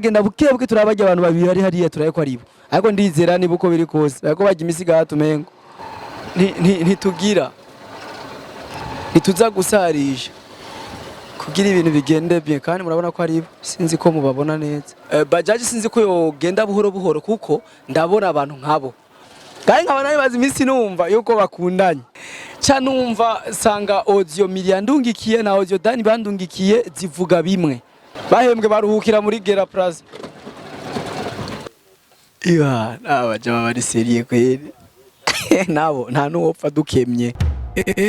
Genda buke buke, turabajya abantu babiri bari hariya, turaye ko aribo, ariko ndizera niba uko biri kose ariko bajya imisigato umengo ntitugira ntituza gusarisha kugira ibintu bigende bien. Kandi murabona ko aribo, sinzi ko mubabona neza. Bajaji sinzi ko yogenda buhoro buhoro, kuko ndabona abantu nkabo kandi nkaba nabibaza iminsi numva yuko bakundanye. Ca numva sanga audio Miri yandungikiye na audio Dani bandungikiye zivuga bimwe. Bahembwe baruhukira muri Gera Plaza. Iba abajama bari sérieux kweri, nabo nta nuwopfa dukemye.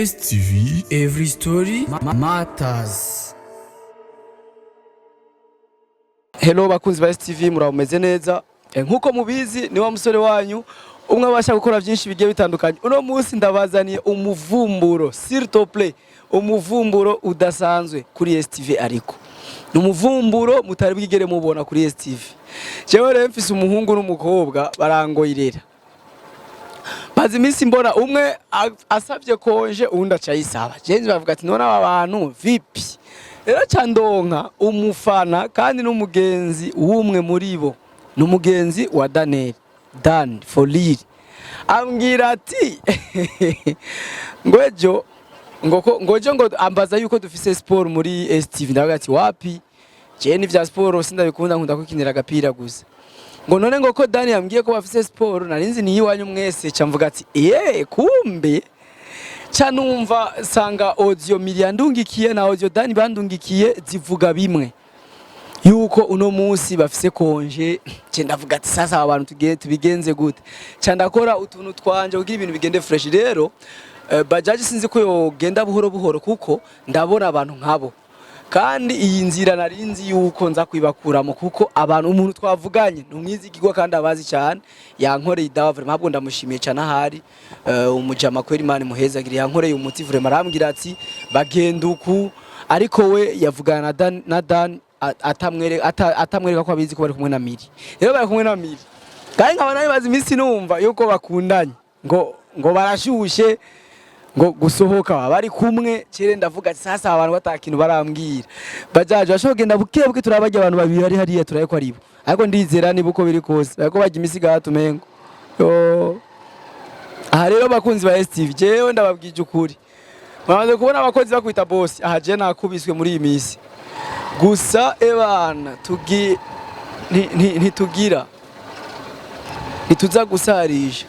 STV Every Story Matters. Hello bakunzi ba STV, murabumeze neza? Nkuko mubizi, ni wa musore wanyu umwe abasha gukora byinshi bigiye bitandukanye. Uno munsi ndabazaniye umuvumburo, s'il te plaît, umuvumburo udasanzwe kuri STV, ariko ni umuvumburo mutari bwigere mubona kuri STV. Jewe rero mfise umuhungu n'umukobwa barangoyirera. Maze iminsi mbona umwe asabye congé, uwundi acayisaba. Jenzi bavuga ati: "None aba bantu vipi?" Rero ca ndonka umufana kandi n'umugenzi w'umwe muri bo, ni umugenzi wa Daniel, Dan for real, ambwira ati ngo ejo ngo ko ngo ejo ngo ambaza yuko dufise sport muri STV. Ndavuga ati: "Wapi, jewe ni vya sport sindabikunda, nkunda kwikinira agapira gusa." Ngo none ngo ko Dani yambwiye ko bafise sport, narinzi ni iwanyu mwese. Ca mvuga ati: "Eh, kumbe." Ca numva sanga audio Miri yandungikiye na audio Dani bandungikiye zivuga bimwe, yuko uno munsi bafise congé. Ce ndavuga ati: "Sasa aba bantu tugiye tubigenze gute?" Ca ndakora utuntu twanje kugira ibintu bigende fresh. Rero bajaji sinzi ko yogenda buhoro buhoro, kuko ndabona abantu nkabo kandi iyi nzira narinzi yuko nza kwibakuramo, kuko abantu umuntu twavuganye ni umwizigirwa kandi abazi cyane. Yankoreye idawa vraiment, ahubwo ndamushimiye cyane. Ahari umujama kweri, Imana imuhezagire, yankoreye umuti vraiment. Arambwira ati bagenda uku, ariko we yavugana na Dan, na Dan atamwereka ko abizi ko bari kumwe na Miri. Rero bari kumwe na Miri kandi nkaba nabibaza iminsi numva yuko bakundanye, ngo barashushe, ngo gusohoka baba bari kumwe. Kere ndavuga ati: "Sasa abantu batakintu barambwira." Bajaje bashobora kugenda buke buke, turabajya abantu babiri bari hariya, turaye ko aribo, ariko ndizera niba uko biri kose ariko bajya imisigato umengo yo. Aha rero bakunzi ba STV, jewe ndababwije ukuri, muramaze kubona abakozi bakwita boss. Aha je nakubiswe muri iyi minsi gusa. Ebana tugi ntitugira ntituza gusarisha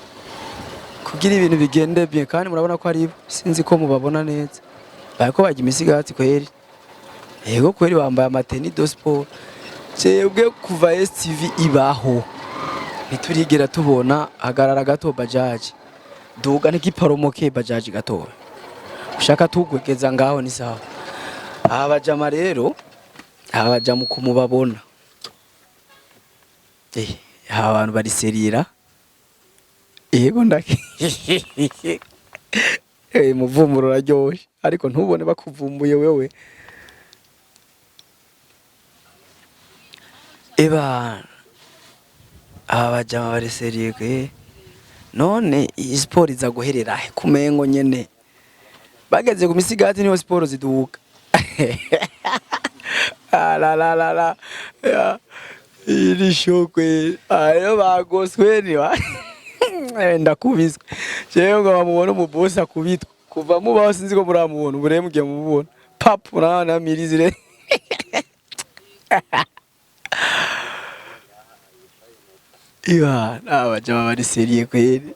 kugira ibintu bigende bien. Kandi murabona ko aribo, sinzi ko mubabona neza, bariko barya imisigati kweri. Yego kweri, bambaye ama tenues de sport. Twebwe kuva STV ibaho ntiturigera tubona. Hagarara gato bajaji, duga ntigiporomoke bajaji gatoya, ushaka tugwegeza ngaho ni sawa. Aba bajama rero, aba bajama uko mubabona, aba bantu bariserira. Yego ndake muvumburo uraryoshe, ariko ntubone bakuvumbuye wewe. Eba aba bajama bariseriye kwe. None iyi siporo iza guherera he? Kumengo nyene bageze ku misigati niho siporo ziduka. Alalalala, iyi ni shokwe ayo bagoswe ni wa ndakubiswe jewe ngo bamubone umubosi akubitwa. Kuva mubaho sinzi ko muramubona, ubu rero mugiye mububona papu na mirizire. Iba abajama bari sérieux kweri,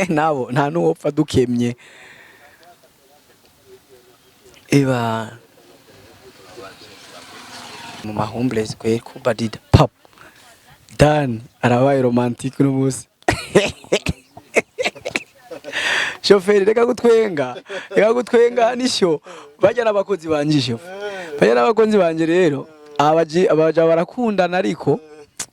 nabo nta nuwopfa dukemye. Iba mu mahumbles kweri kubadida pap. Dan arabaye romantique uno munsi. Shoferi, reka gutwenga, reka gutwenga, nisho bajya n'abakozi banje. Shofe, bajya n'abakozi banje. Rero abaji abaja barakundana, ariko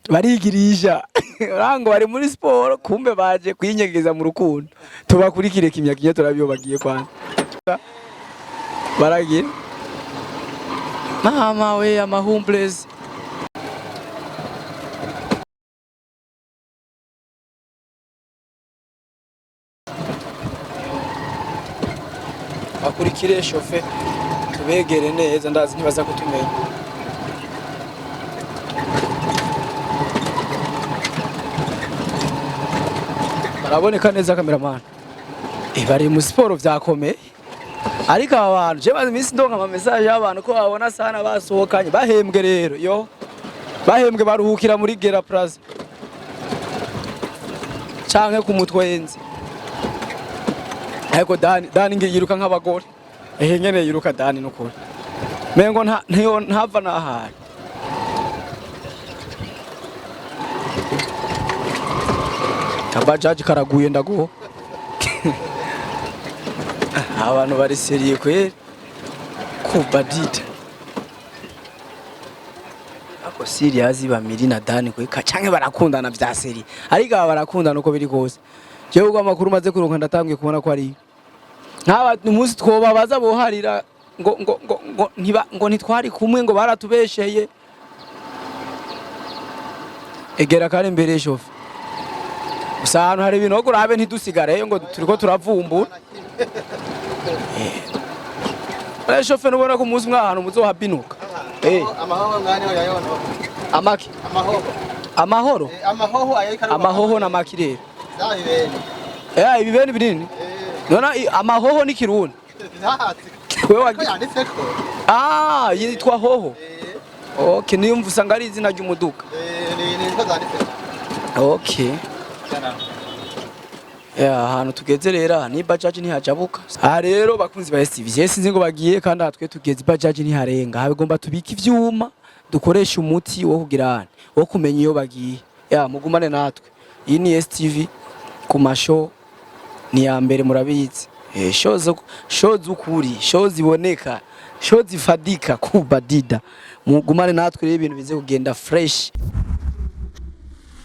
barigirisha urango bari muri siporo, kumbe baje kwinyegeza mu rukundo. Tubakurikire kimya kimya, turabiyo bagiye kwanza baragiye. Mama we, amahumbles. Bakurikire shofe, tubegere neza, ndazi ntibaza kutumenya. Araboneka neza cameraman. Bari mu siporo vyakomeye. Ariko aba bantu je maze iminsi ndonka ama message y'abantu ko babona sana basohokanye bahembwe. Rero yo bahembwe baruhukira muri Gera Plaza canke ku Mutwenzi. Ariko Dani, Dani ngi yiruka nk'abagore. Ehe, nyene yiruka Dani nukuri. Mengo nta ntiyo ntava nahari. Kabajaji karaguye ndaguho. Abantu bari sérieux kweri. Kubadida. Ako serious bamiri na Dani kwe canke barakundana vya sérieux. Ariko aba barakundana uko biri kose. Jewe ubwo amakuru maze kuronka ndatangiye kubona ko ari nk'aba umunsi twobabaza boharira ngo ntiba ngo ntitwari kumwe, ngo baratubesheye. Egera kari imbere shofe. Gusa ahantu hari ibinogo, urabe ntidusigareyo ngo turiko turavumbura. Eh, shofe, nubona ko umunsi umwe ahantu muzohabinuka. Amahoho ngani yayono. Amaki? Amahoho. Amahoro? Amahoho ayo. Amahoho na maki rero? Zahibeni. Eh, ibibeni binini. Nona amahoho ni Kirundi? Wewe Ko yanditseko. Ah, yitwa hoho. Okay, niyumva usanga ari izina ry'umuduga. Ni niko zanditseko. Okay. Ya, ahantu tugeze rero aha ni bajaji ntihajabuka. Aha rero, bakunzi ba STV, je sinzi ngo bagiye, kandi aha twe tugeze bajaji ntiharenga. Hagomba tubike ivyuma, dukoresha umuti wo kugira wo kumenya iyo bagiye. Ya, mugumane natwe. Iyi ni STV ku mashow ni ya mbere, murabizi. Show zo show z'ukuri, show ziboneka, show zifadika kubadida. Mugumane natwe rero ibintu bize kugenda fresh.